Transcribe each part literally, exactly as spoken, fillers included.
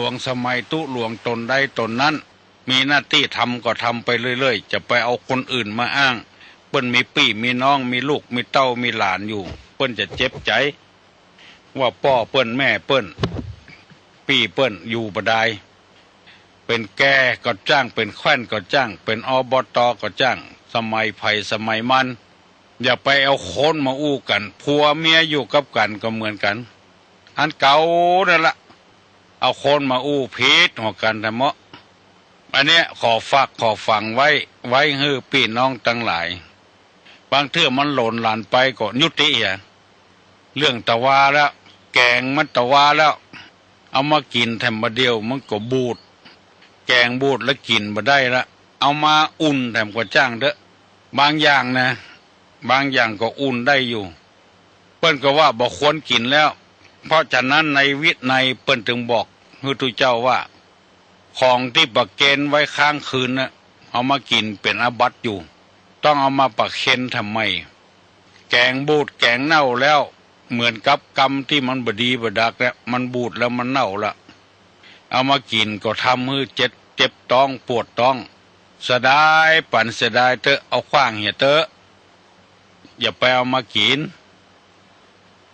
วงสมัยตุ๊หลวงต๋นใดต๋นนั้น มีหน้าตี้ทำก็ทำไปเรื่อยๆ จะไปเอาคนอื่นมาอ้าง เปิ้นมีปี้มีน้อง มีลูกมีเต้ามีหลานอยู่ เปิ้นจะเจ็บใจ๋ ว่าป้อเปิ้นแม่เปิ้น ปี้เปิ้นอยู่บ่ดาย เป๋นแกก็จ้าง เป๋นแคว่นก็จ้าง เป๋น อบต. ก็จ้าง สมัยใผสมัยมัน อย่าไปเอาคนมาอู้กั๋น ผัวเมียอยู่กับกั๋นก็เหมือนกั๋น อันเก่านั่นละ เอาคนมาอู้ผิดหัวกั๋นแท้เมาะ อันเนี้ยขอฝากขอฝังไว้ ไว้หื้อปี้น้องตังหลาย บางเทื่อมันหล่นหลานไปก็ยุติเหีย เรื่องตะวาแล้ว แก๋งมันตะวาแล้ว เอามากิ๋นแถมบ่าเดี่ยวมันก็บูด แก๋งบูดแล้วกิ๋นบ่ได้ละ เอามาอุ่นแถมก็จ้างเต๊อะ บางอย่างนะ บางอย่างก็อุ่นได้อยู่ เปิ้นก็ว่าบ่ควรกิ๋นแล้ว เพราะฉะนั้นในวินัยเปิ้นจึงบอกหื้อตุ๊เจ้าว่า ของตี้ประเคนไว้ค้างคืนน่ะ เอามากิ๋นเป๋นอาบัติอยู่ ต้องเอามาประเคนทำไม แก๋งบูดแก๋งเน่าแล้ว เหมือนกับกำตี้มันบ่ดีบ่ดักแล้ว มันบูดแล้วมันเน่าละ เอามากิ๋นก็ทำหื้อเจ็บ เจ็บต๊องปวดต๊อง เสียดายปันเสียดายเต๊อะ เอาขว้างเหียเต๊อะ อย่าไปเอามากิ๋น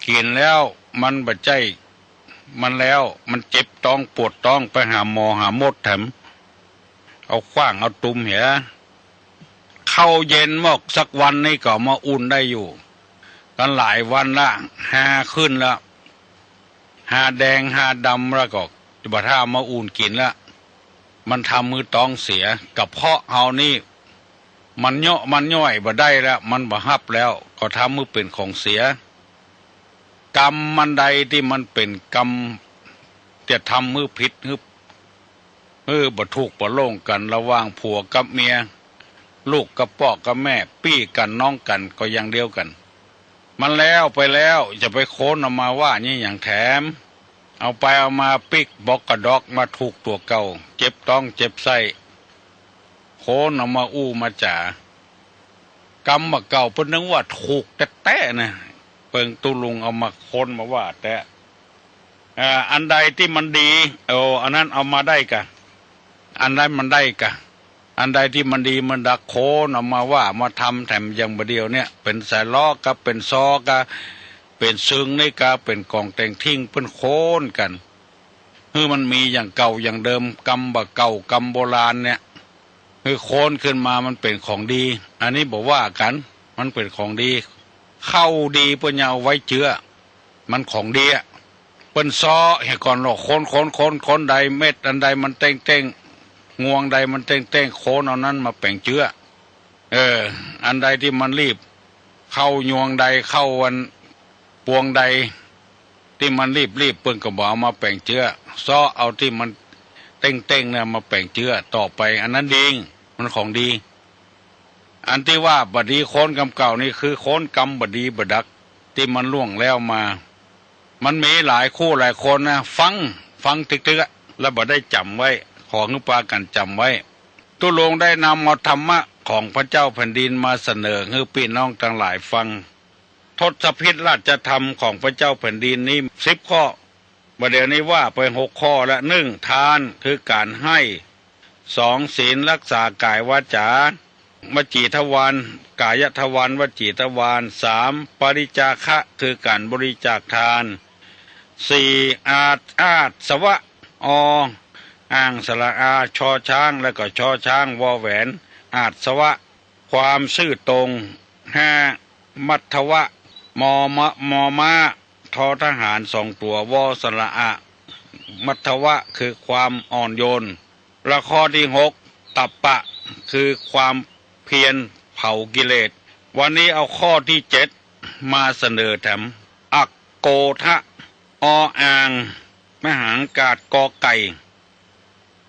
กิ๋นแล้วมันบ่ใจ้มันแล้ว มันเจ็บต๊องปวดต๊อง ไปหาหมอหาหมดแถม เอาขว้างเอาตุมเหีย ข้าวเย็นมอกสักวันนี้ก็เอามาอุ่นได้อยู่ กั๋นหลายวันละ ฮาขึ้นละ ฮาแดงฮาดำแล้วก็บ่ถ้าเอามาอุ่นกิ๋นละ มันทำหื้อต๊องเสีย กระเพาะเฮานี่ มันเยาะมันย่อยบ่ได้แล้ว มันบ่ฮับแล้ว ก็ทำหื้อเป๋นของเสีย กรรมอันใดตี้มันเป๋นกรรม จะทำหื้อผิดหื้อ หื้อบ่ถูกบ่โล่งกั๋นระหว่างผัวกับเมีย ลูกกับป้อกับแม่ ปี้กั๋นน้องกั๋นก็อย่างเดียวกั๋น มันแล้วไปแล้ว จะไปโค้นเอามาว่านี่หยังแถม เอาไปเอามาปิ๊กบอกกระดอกมาถูกตั๋วเก่า เจ็บต๊องเจ็บไส้ โค้นเอามาอู้มาจ๋า กรรมบ่าเก่าเปิ้นนึกว่าถูกแต๊ๆ นะ เปิงตุ๊ลุงเอามาโค้นมาว่าแต๊ อ่า อันใดตี้มันดี โอ้ อันนั้นเอามาได้กะ อันนั้นมันได้กะ อันใดตี้มันดีมันดักโค้นเอามาว่ามาทำแถมอย่างบ่าเดี่ยวเนี่ย เป๋นสายล้อก็เป๋นซอก็เป๋นซึ่งนี่ก็เป๋นของแต่งทิ้งเปิ้นโค้นกั๋น หื้อมันมีอย่างเก่าอย่างเดิม กรรมบ่าเก่ากรรมโบราณเนี่ย หื้อโค้นขึ้นมามันเป๋นของดี อันนี้บ่ว่ากั๋น มันเป๋นของดี ข้าวดีเปิ้นยังเอาไว้เจื้อ มันของดีอะ เปิ้นซอเหียก่อนหรอก โค้นโค้นโค้นโค้นใดเม็ดอันใดมันเต้งๆ งวงใดมันเต้งๆ โค้นเอานั้นมาแป๋งเจื้อ เออ อันใดตี้มันรีบ ข้าวยวงใด ข้าวอันปวงใด ตี้มันรีบๆ เปิ้นก็บ่เอามาแป๋งเจื้อ ซอเอาตี้มันเต้งๆ เนี่ยมาแป๋งเจื้อต่อไป อันนั้นดี มันของดี อันตี้ว่าบ่ดีโค้นกรรมเก่านี่คือโค้นกรรมบ่ดีบ่ดัก ตี้มันล่วงแล้วมา มันมีหลายคู่หลายคนนะ ฟัง ฟังตึกๆ อะ แล้วบ่ได้จ๋ำไว้ ขอหื้อปากั๋นจ๋ำไว้ ตุ๊ลุงได้นำเอาธรรมะของพระเจ้าแผ่นดินมาเสนอหื้อปี้น้องตังหลายฟัง ทศพิธราชธรรมของพระเจ้าแผ่นดินนี้สิบข้อ บ่าเดี่ยวนี้ว่าไปหกข้อละ หนึ่ง ทาน คือก๋านให้ สอง ศีล รักษากายวาจา วจีทวาร กายทวาร วจีทวาร สาม ปริจจาคะ คือก๋านบริจาคทาน สี่ อา อาสวะ อ อ่างสระอา ชอช้าง แล้วก็ชอช้าง วอแหวน อาสวะ ความซื่อตรง ห้า มัทวะ มอมะ มอม้า ทอทหารสองตั๋ว วอสระอะ มัทวะ คือความอ่อนโยน และข้อตี้หก ตัปปะ คือความเพียรเผากิเลส วันนี้เอาข้อตี้เจ็ดมาเสนอแถม อักโกธะ ออ่าง มหางกาด กอไก่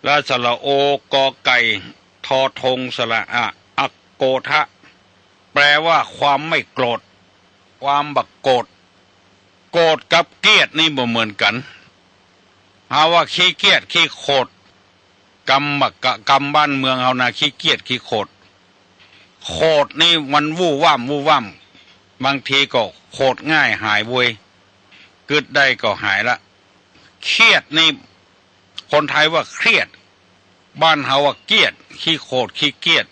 และสระโอ กอไก่ ทอธง สระอะ อักโกธะ แปลว่าความไม่โกรธ ความบ่โกรธ โกรธกับเกลียดนี่บ่เหมือนกั๋น เฮาว่าขี้เกียจขี้โขด กำบ่กะ กำบ้านเมืองเฮานะ ขี้เกียจขี้โขด โขดนี่มันวู่ว่ำวู่ว่ำ บางทีก็โขดง่ายหายเวย กึ๊ดได้ก็หายละ เครียดนี่ คนไทยว่าเครียด บ้านเฮาว่าเกียด ขี้โขด ขี้เกียจ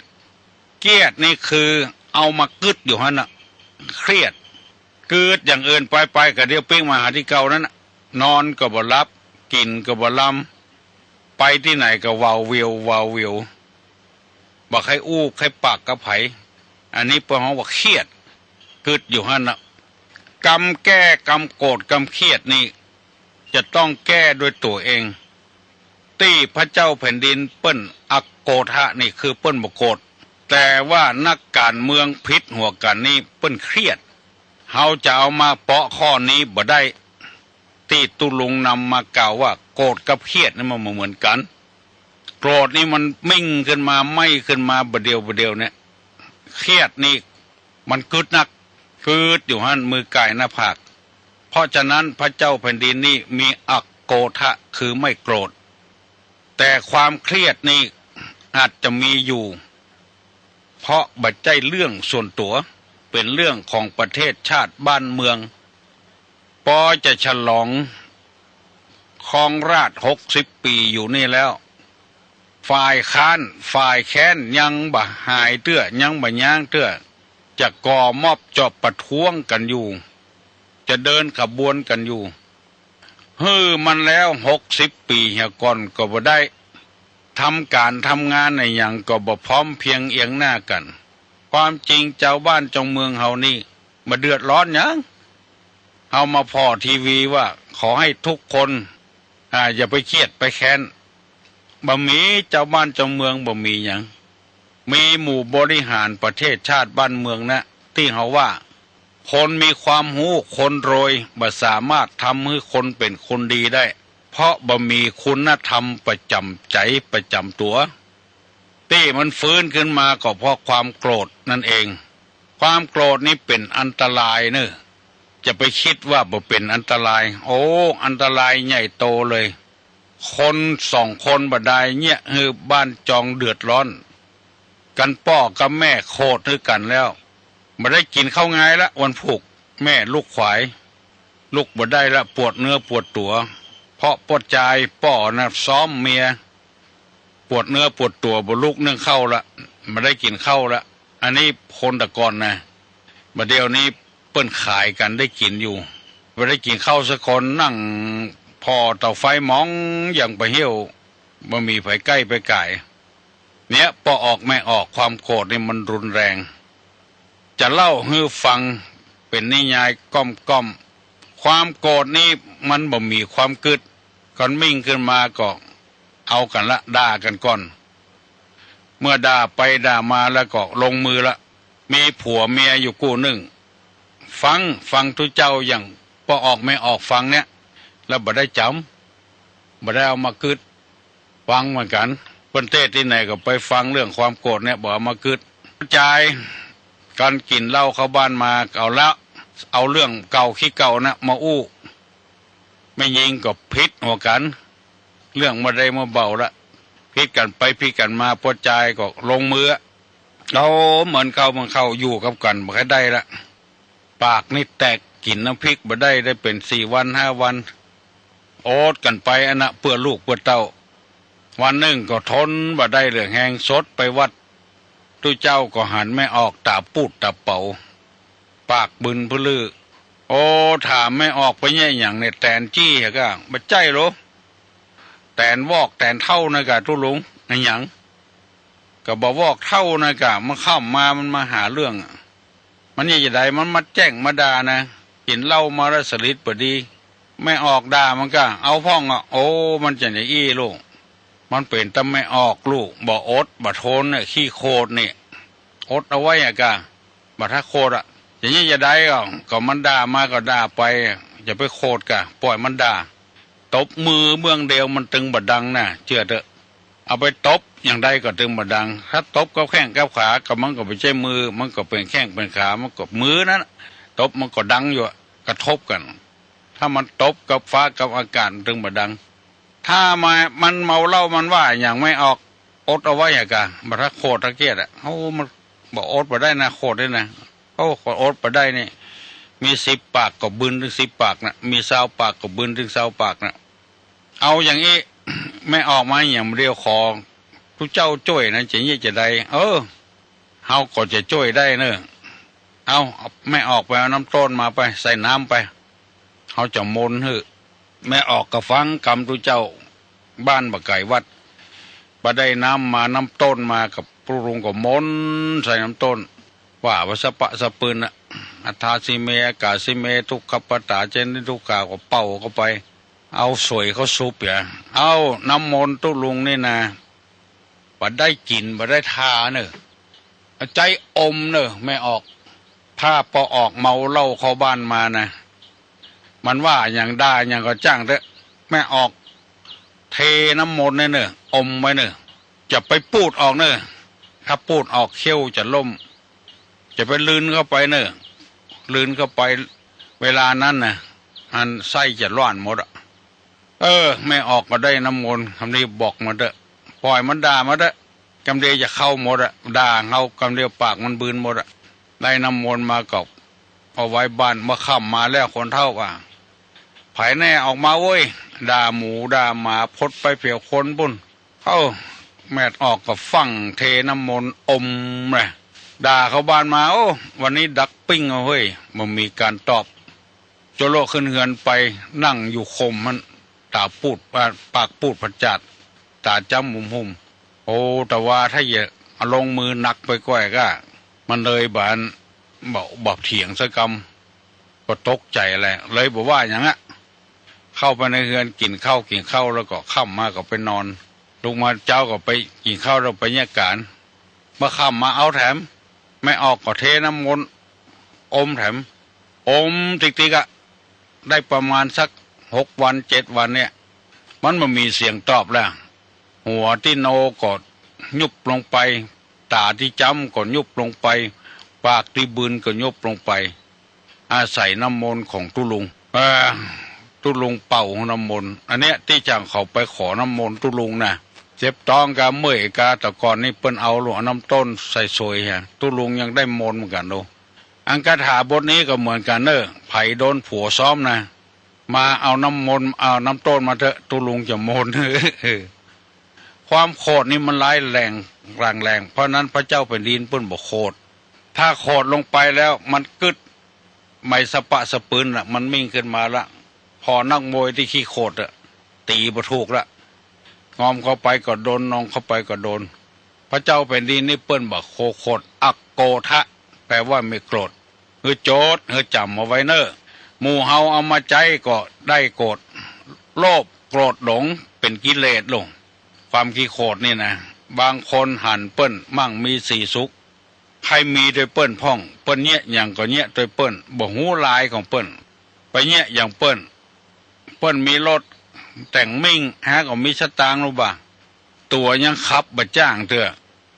เกียดนี่คือเอามากึ๊ดอยู่หั้นน่ะ เครียด กึ๊ดอย่างอื่นไปไป ก็เดี๋ยวปิ๊กมาหาตี้เก่านั้นน่ะ นอนก็บ่หลับ กิ๋นก็บ่ลำ ไปตี้ไหนก็วาวเวียว วาวเวียว บ่ใค่อู้ใค่ปากกับใผ อันนี้เปิ้นฮ้องว่าเครียด กึ๊ดอยู่หั้นน่ะ กำแก้กำโกรธกำเครียดนี่ จะต้องแก้ด้วยตั๋วเอง ตี้พระเจ้าแผ่นดินเปิ้นอโกธะนี่คือเปิ้นบ่โกรธ แต่ว่านักก๋านเมืองผิดหัวกั๋นนี่เปิ้นเครียด เฮาจะเอามาเปาะข้อนี้บ่ได้ ตี้ตุ๊ลุงนำมากล่าวว่าโกรธกับเครียดนี่มันบ่เหมือนกั๋น โกรธนี่มันมิ่งขึ้นมา ไหม้ขึ้นมาบ่าเดี่ยวบ่าเดี่ยวเนี่ย เครียดนี่มันกึ๊ดนัก กึ๊ดอยู่หั้น มือกายหน้าผาก เพราะฉะนั้นพระเจ้าแผ่นดินนี่มีอโกธะคือไม่โกรธ แต่ความเครียดนี่อาจจะมีอยู่ เพราะบ่ใจ้เรื่องส่วนตั๋ว เป๋นเรื่องของประเทศชาติบ้านเมือง ปอจะฉลองครองราชย์หกสิบปี๋อยู่นี่แล้ว ฝ่ายค้านฝ่ายแค้นยังบ่หายเตื้อ ยังบ่ย้างเตื้อ จะก่อม็อบจะประท้วงกั๋นอยู่ จะเดินขบวนกั๋นอยู่ หื้อมันแล้วหกสิบปี๋เหียก่อนก็บ่ได้ ทำก๋านทำงานอะหยังก็บ่พร้อมเพียงเอียงหน้ากั๋น ความจริงจาวบ้านจาวเมืองเฮานี่บ่เดือดร้อนหยัง เฮามาผ่อทีวีว่าขอหื้อทุกคน อ่า อย่าไปเครียดไปแค้น บ่มีจาวบ้านจาวเมืองบ่มีหยัง มีหมู่บริหารประเทศชาติบ้านเมืองนะ ตี้เฮาว่า คนมีความฮู้ คนรวย บ่สามารถทำหื้อคนเป๋นคนดีได้ เพราะบ่มีคุณธรรมประจ๋ำใจ๋ประจ๋ำตั๋ว ตี้มันฟื้นขึ้นมาก็เพราะความโกรธนั่นเอง ความโกรธนี่เป๋นอันตรายเน่อ จะไปกึ๊ดว่าบ่เป๋นอันตราย โอ้ อันตรายใหญ่โตเลย คนสองคนบ่ดายเยียะหื้อบ้านจองเดือดร้อน กั๋นป้อกับแม่โขดหื้อกั๋นแล้ว บ่ได้กิ๋นข้าวงายละ วันพูก แม่ลุกขวาย ลุกบ่ได้ละ ปวดเนื้อปวดตั๋ว เพราะป้อจายป้อนะซ้อมเมีย ปวดเนื้อปวดตั๋ว บ่ลุกนึ่งข้าวละ บ่ได้กิ๋นข้าวละ อันนี้คนแต่ก่อนนะ บ่าเดี่ยวนี้เปิ้นขายกั๋นได้กิ๋นอยู่ บ่ได้กิ๋นข้าวสักคน นั่งผ่อเต๋าไฟมองอย่างปะเหี่ยว บ่มีใผใก้ใผก๋าย เนี่ย ป้อออกแม่ออก ความโกรธนี่มันรุนแรง จะเล่าหื้อฟังเป๋นนิยายก้อมๆ ความโกรธนี่มันบ่มีความกึ๊ด คันมิ่งขึ้นมาก็เอากั๋นละ ด่ากั๋นก่อน เมื่อด่าไปด่ามาแล้วก็ลงมือละ มีผัวเมียอยู่กู้นึ่ง ฟัง ฟังตุ๊เจ้าอย่างป้อออกแม่ออกฟังเนี่ย แล้วบ่ได้จ๋ำ บ่ได้เอามากึ๊ด ฟังเหมือนกั๋น เปิ้นเตสน์ตี้ไหนก็ไปฟังเรื่องความโกรธเนี่ย บ่เอามากึ๊ด จายกั๋นกิ๋นเหล้าเข้าบ้านมา เอาละ เอาเรื่องเก่าขี้เก่านะมาอู้ แม่ญิงก็ผิดหัวกั๋น เรื่องบ่ได้มาเบาละ ผิดกั๋นไปผิดกั๋นมา ป้อจายก็ลงมือ เอาเหมือนเก่าเหมือนเก่า อยู่กับกั๋นบ่ค่อยได้ละ ปากนี่แตก กิ๋นน้ำพริกบ่ได้ ได้เป๋นสี่วันห้าวัน อดกั๋นไปอันนะ เปื้อลูกเปื้อเต้า วันนึ่งก็ทนบ่ได้เหลือแฮง สดไปวัด ตุ๊เจ้าก็หันแม่ออกต๋าปูดต๋าเป๋า ปากบึนพื้อลือ โอ้ ถามแม่ออกไปเยียะหยังเนี่ย แตนจี้หะก้า บ่ใจ้โล แตนวอกแตนเถ้านะก้าตุ๊ลุง อะหยัง ก็บ่วอกเถ้านะก้า มันค่ำมามันมาหาเรื่องอะ มันเยียะจาใด มันมาแจ้งมาด่านะ กิ๋นเหล้ามาแล้วสลิดบ่ดี แม่ออกด่ามันก้า เอาพ่องอะ โอ้ มันจะอย่างอี้ลูก มันเป๋นตำแม่ออกลูก บ่อดบ่ทนเนี่ย ขี้โขดเนี่ย อดเอาไว้อะก้า บ่ถ้าโขดอะ อย่างนี้จะใดก็ ก็มันด่ามาก็ด่าไป อย่าไปโขดก้า ป่อยมันด่า ตบมือเบื้องเดียวมันตึงบ่ดังนะ เจื้อเต๊อะ เอาไปตบอย่างใดก็ตึงบ่ดัง ถ้าตบกับแข้งกับขา ก็มันก็บ่ใจ้มือ มันก็เป๋นแข้งเป๋นขา มันก็มือนั้นน่ะ ตบมันก็ดังอยู่อะ กระทบกั๋น ถ้ามันตบกับฟ้ากับอากาศมันตึงบ่ดัง ถ้ามา มันเมาเหล้ามันว่าหยังแม่ออก อดเอาไว้อะก้า บ่ถ้าโขดถ้าเกลียดอะ โอ้ มันบ่อดบ่ได้นะ โขดนี่นะ โอ้ ข้อยอดบ่ได้นี่ มีสิบปากก็บึนตึงสิบปากนะ มีซาวปากก็บึนตึงซาวปากนะ เอาอย่างอี้ แม่ออกมาอย่างเดียว ขอตุ๊เจ้าจ้วยนะ จะเยียะจะใด เออ เฮาก็จะจ้วยได้เน่อ เอา แม่ออกไปเอาน้ำต้นมาไป ใส่น้ำไป เฮาจะมนต์หื้อ แม่ออกก็ฟังกำตุ๊เจ้า บ้านบ่ไก๋วัด บ่ได้น้ำมา น้ำต้นมากับตุ๊ลุงก็มนต์ใส่น้ำต้น ว่าว่าสะปะสะปืนน่ะ อัฏฐาสิเม อากาสิเม ทุกขปตา เจนิทุกขา ก็เป่าเข้าไป เอาสวยเข้าสุบเหีย เอาน้ำมนต์ตุ๊ลุงนี่นา บ่ได้กิ๋นบ่ได้ทาเน่อ เอาใจ๊อมเน่อ แม่ออก ถ้าปอออกเมาเหล้าเข้าบ้านมานะ มันว่าหยังด่าหยังก็จ้างเต๊อะ แม่ออก เทน้ำมนต์ไว้เน่อ อมไว้เน่อ จะไปปูดออกเน่อ ถ้าปูดออกเขี้ยวจะล่ม จะไปลืนเข้าไปเน่อ ลืนเข้าไป เวลานั้นนะ อันไส้จะล้วนหมดอะ เออ แม่ออกก็ได้น้ำมนต์ กำนี้บอกมันเต๊อะ ปล่อยมันด่ามันเต๊อะ กำเดียวจะเข้าหมดอะ ด่าเฮากำเดียวปากมันบืนหมดอะ ได้น้ำมนต์มาก็เอาไว้บ้าน เมื่อค่ำมาแล้วคนเฒ่าว่า ใผแน่ออกมาเว้ย ด่าหมูด่าหมาพดไปเผียวคนปุ้น เอ้า แม่ออกก็ฟั่งเทน้ำมนต์อมเลย ด่าเข้าบ้านมา โอ้ วันนี้ดักปิ้งเอาเฮ้ย บ่มีก๋านตอบ โจโลขึ้นเฮือนไป นั่งอยู่ข่มหั้น ต๋าปูด ปากปูดผะจาด ต๋าจ้ำหุมๆ โอ้ แต่ว่าถ้าเยียะลงมือหนักไปก้อยก้า มันเลยบ่า บ่ บ่เถียงสักกำ ก็ตกใจ๋แหละ เลยบ่ว่าหยังอะ เข้าไปในเฮือนกิ๋นข้าว กิ๋นข้าวแล้วก็ค่ำมาก็ไปนอน ลุกมาเจ๊าก็ไปกิ๋นข้าวแล้วไปเยียะก๋าน เมื่อค่ำมาเอาแถม แม่ออกก็เทน้ำมนต์อมแถม อมติ๊กๆ อะ ได้ประมาณสักหกวันเจ็ดวันเนี่ย มันบ่มีเสียงตอบแล้ว หัวตี้โนก็ยุบลงไป ต๋าตี้จ้ำก็ยุบลงไป ปากตี้บืนก็ยุบลงไป อาศัยน้ำมนต์ของตุ๊ลุง เออ ตุ๊ลุงเป่าน้ำมนต์ อันเนี้ยตี้จ่างเขาไปขอน้ำมนต์ตุ๊ลุงนะ เจ็บต๊องกาเมื่อยกา แต่ก่อนนี่เปิ้นเอาหลวงน้ำต้นใส่สวยฮะ ตุ๊ลุงยังได้มนต์เหมือนกั๋นดู อันคาถาบทนี้ก็เหมือนกั๋นเน่อ ใผโดนผัวซ้อมนะ มาเอาน้ำมนต์ เอาน้ำต้นมาเต๊อะ ตุ๊ลุงจะมนต์ ความโขดนี่มันร้ายแรง ร้ายแรง เพราะนั้นพระเจ้าแผ่นดินเปิ้นบ่โขด ถ้าโขดลงไปแล้วมันกึ๊ด ไม้สะปะสะปืนน่ะ มันมิ่งขึ้นมาละ ผ่อนักมวยตี้ขี้โขดอะ ตี๋บ่ถูกละ งอมเข้าไปก็โดน นองเข้าไปก็โดน พระเจ้าแผ่นดินนี่เปิ้นบ่โขด อักโกทะ แปลว่าไม่โกรธ หื้อโจทย์ หื้อจ๋ำเอาไว้เน่อ หมู่เฮาเอามาใจ๊ก็ได้โกรธ โลภโกรธหลงเป๋นกิเลสลง ความขี้โขดนี่นะ บางคนหันเปิ้นมั่งมีสีสุข ใค่มีตวยเปิ้นพ่อง เปิ้นเยียะหยังก็เยียะตวยเปิ้น บ่ฮู้ลายของเปิ้น ไปเยียะอย่างเปิ้น เปิ้นมีรถแต่งมิ่ง หาก็มีสตางค์ลูบ่า ตั๋วยังขับบ่จ้างเตื้อ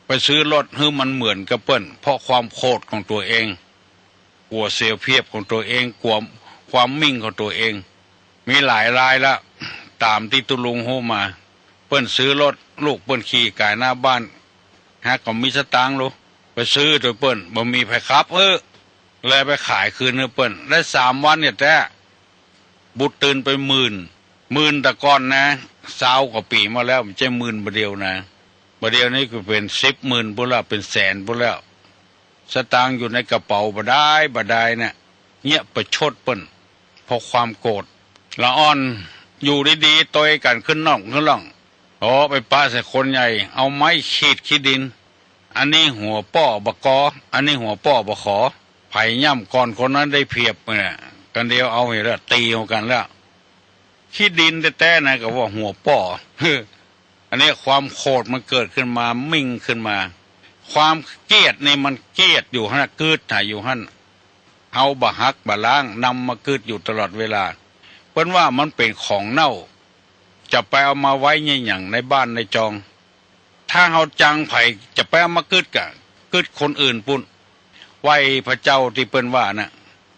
ไปซื้อรถหื้อมันเหมือนกับเปิ้น เพราะความโขดของตั๋วเอง กั๋วเสียเปรียบของตั๋วเอง กั๋วความมิ่งของตั๋วเอง มีหลายรายละ ต๋ามตี้ตุ๊ลุงฮู้มา เปิ้นซื้อรถ ลูกเปิ้นขี่ก๋ายหน้าบ้าน หาก็มีสตางค์ลู ไปซื้อตวยเปิ้น บ่มีใผขับหื้อ เลยไปขายคืนหื้อเปิ้น ได้สามวันเนี่ยแต๊ บุตรตื่นไปหมื่น หมื่นแต่ก่อนนะ ซาวกว่าปี๋มาแล้ว บ่ใจ้หมื่นบ่าเดี่ยวนะ บ่าเดี่ยวนี้ก็เป๋นสิบหมื่นปุ้นละ เป๋นแสนปุ้นแล้ว สตางค์อยู่ในกระเป๋าบ่ดายบ่ดายเนี่ย เยียะประชดเปิ้น เพราะความโกรธ ละอ่อน อยู่ดีๆ ตวยกั๋นขึ้นน่องขึ้นล่อง โอ้ ไปปะใส่คนใหญ่ เอาไม้ขีดขี้ดิน อันนี้หัวป้อบ่กอ อันนี้หัวป้อบ่ขอ ใผย่ำก่อนคนนั้นได้เปรียบเนี่ย กั๋นเดียวเอาเหียละ ตี๋เอากั๋นแล้ว ขี้ดินแต๊ๆ นะ ก็ว่าหัวป้อ อันนี้ความโขดมันเกิดขึ้นมา มิ่งขึ้นมา ความเกลียดนี่มันเกลียดอยู่หั้นนะ กึ๊ดหาอยู่หั้น เอาบ่หักบ่ล้าง นำมากึ๊ดอยู่ตลอดเวลา เปิ้นว่ามันเป๋นของเน่า จะไปเอามาไว้เยียะหยังในบ้านในจอง ถ้าเฮาจังใผจะไปเอามากึ๊ดกะ กึ๊ดคนอื่นปุ้น ไหว้พระเจ้าตี้เปิ้นว่าน่ะ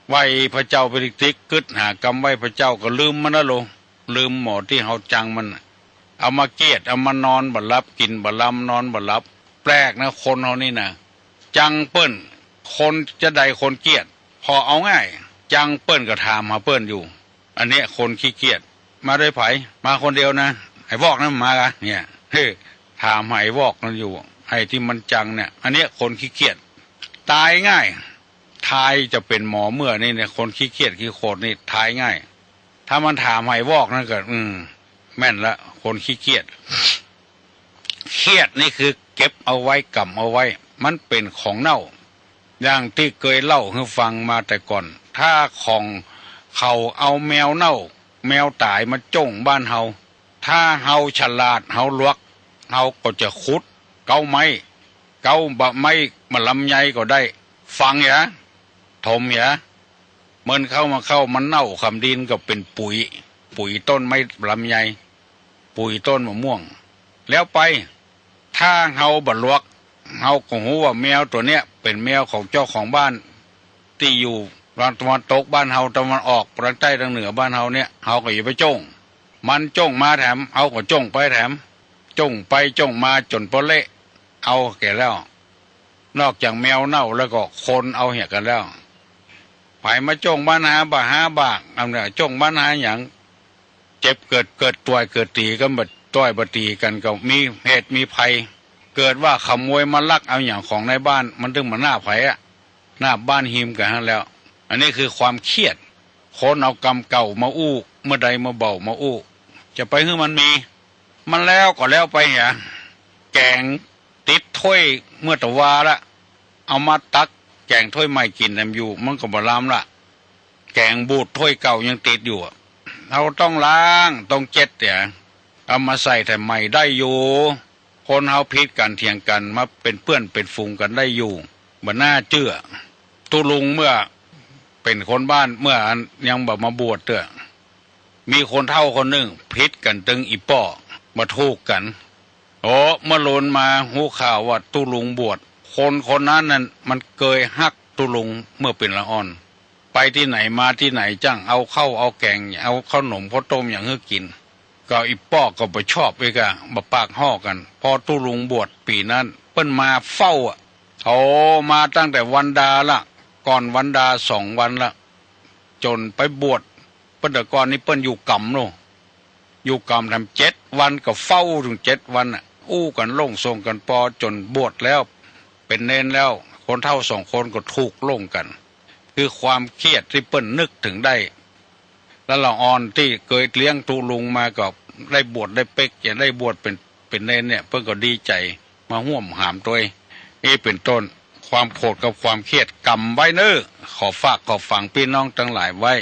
ไหว้พระเจ้าไปติ๊กๆ กึ๊ดหากำไหว้พระเจ้าก็ลืมมันนะโล ลืมหมอตี้เฮาจังมันน่ะ เอามาเกลียด เอามานอนบ่หลับ กิ๋นบ่ลำ นอนบ่หลับ แปลกนะคนเฮานี่นะ จังเปิ้น คนจะใดคนเกลียด พอเอาง่าย จังเปิ้นก็ถามหาเปิ้นอยู่ อันเนี้ยคนขี้เกลียด มาตวยใผ มาคนเดียวนะ ไอ้วอกนั้นมาละเนี่ย เฮ้ย ถามหาไอ้วอกนั้นอยู่ ไอ้ตี้มันจังเนี่ย อันเนี้ยคนขี้เกียจ ต๋ายง่าย ทายจะเป๋นหมอเมื่อนี่เนี่ย คนขี้เกียจขี้โขดนี่ต๋ายง่าย ถ้ามันถามหาไอ้วอกนั้นก็ อืม แม่นละ คนขี้เกียจ เครียดนี่คือเก็บเอาไว้ ก๋ำเอาไว้ มันเป๋นของเน่า อย่างตี้เกยเล่าหื้อฟังมาแต่ก่อน ถ้าของเขาเอาแมวเน่า แมวต๋ายมาจ้งบ้านเฮา ถ้าเฮาฉลาด เฮาหลวก เฮาก็จะขุด เก๊าไม้ เก๊าบ่าไม้บ่าลำไยก็ได้ ฝังเหีย ถมเหีย เมินเข้ามาเข้า มันเน่าคำดินก็เป๋นปุ๋ย ปุ๋ยต้นไม้ลำไย ปุ๋ยต้นมะม่วง แล้วไป ถ้าเฮาบ่หลวก เฮาก็ฮู้ว่าแมวตั๋วเนี้ยเป๋นแมวของเจ้าของบ้าน ตี้อยู่ตางตะวันตกบ้านเฮา ตะวันออก ตางใต้ ตางเหนือบ้านเฮาเนี่ย เฮาก็อย่าไปจ้ง มันจ้งมาแถม เฮาก็จ้งไปแถม จ้งไปจ้งมาจ๋นปอเละ เอาแก่แล้ว นอกจากแมวเน่าแล้วก็คนเอาเหียกั๋นแล้ว ใผมาจ้งปัญหาบ่าหาบ่า อันเนี้ยจ้งปัญหาหยัง เจ็บเกิด เกิดต่อยเกิดตี๋กั๋น บ่ต่อยบ่ตี๋กั๋นก็มีเหตุมีภัย เกิดว่าขโมยมาลักเอาหยังของในบ้าน มันตึงบ่หน้าใผอะ หน้าบ้านฮิมกั๋นหั้นแล้ว อันนี้คือความเครียด คนเอากำเก่ามาอู้ เมื่อใดเมื่อเบามาอู้ จะไปหื้อมันมี มันแล้วก็แล้วไปเหีย แก๋งติดถ้วยเมื่อตะวาละ เอามาตักแก๋งถ้วยใหม่กิ๋นแหมอยู่ มันก็บ่ลำละ แก๋งบูดถ้วยเก่ายังติดอยู่อะ เฮาต้องล้าง ต้องเจ็ดเหีย เอามาใส่แถมใหม่ได้อยู่ คนเฮาผิดกั๋นเถียงกั๋น มาเป๋นเปื้อนเป๋นฝูงกั๋นได้อยู่ บ่น่าเจื้อ ตุ๊ลุงเมื่อเป๋นคนบ้าน เมื่ออันยังบ่มาบวชเตื้อ มีคนเฒ่าคนนึ่งผิดกั๋นตึงอี่ป้อ บ่ถูกกั๋น โอ้ เมื่อลุนมาฮู้ข่าวว่าตุ๊ลุงบวช คนคนนั้นนั่นมันเกยฮักตุ๊ลุงเมื่อเป๋นละอ่อน ไปตี้ไหนมาตี้ไหนจ้างเอาข้าวเอาแก๋ง เอาข้าวหนมข้าวต้มหยังหื้อกิ๋น ก็อี่ป้อก็บ่ชอบอีกอะ บ่ปากฮ้อกั๋น พอตุ๊ลุงบวชปี๋นั้น เปิ้นมาเฝ้าอะ โอ้ มาตั้งแต่วันดาละ ก่อนวันดาสองวันละ จ๋นไปบวช เปิ้นแต่ก่อนนี้เปิ้นอยู่กำโน่น อยู่กำแถมเจ็ดวัน ก็เฝ้าตึงเจ็ดวันน่ะ อู้กั๋นลงส่งกั๋นปอจ๋นบวชแล้ว เป๋นเณรแล้ว คนเฒ่าสองคนก็ถูกลงกั๋น คือความเครียดตี้เปิ้นนึกเถิงได้ แล้วละอ่อนตี้เกยเลี้ยงตุ๊ลุงมาก็ได้บวชได้เป๊ก จะได้บวชเป๋น เป๋นเณรเนี่ย เปิ้นก็ดีใจ๋ มาฮ่วมหามตวย นี่เป๋นต้น ความโขดกับความเครียด ก๋ำไว้เน้อ ขอฝากขอฝังปี้น้องตังหลายไว้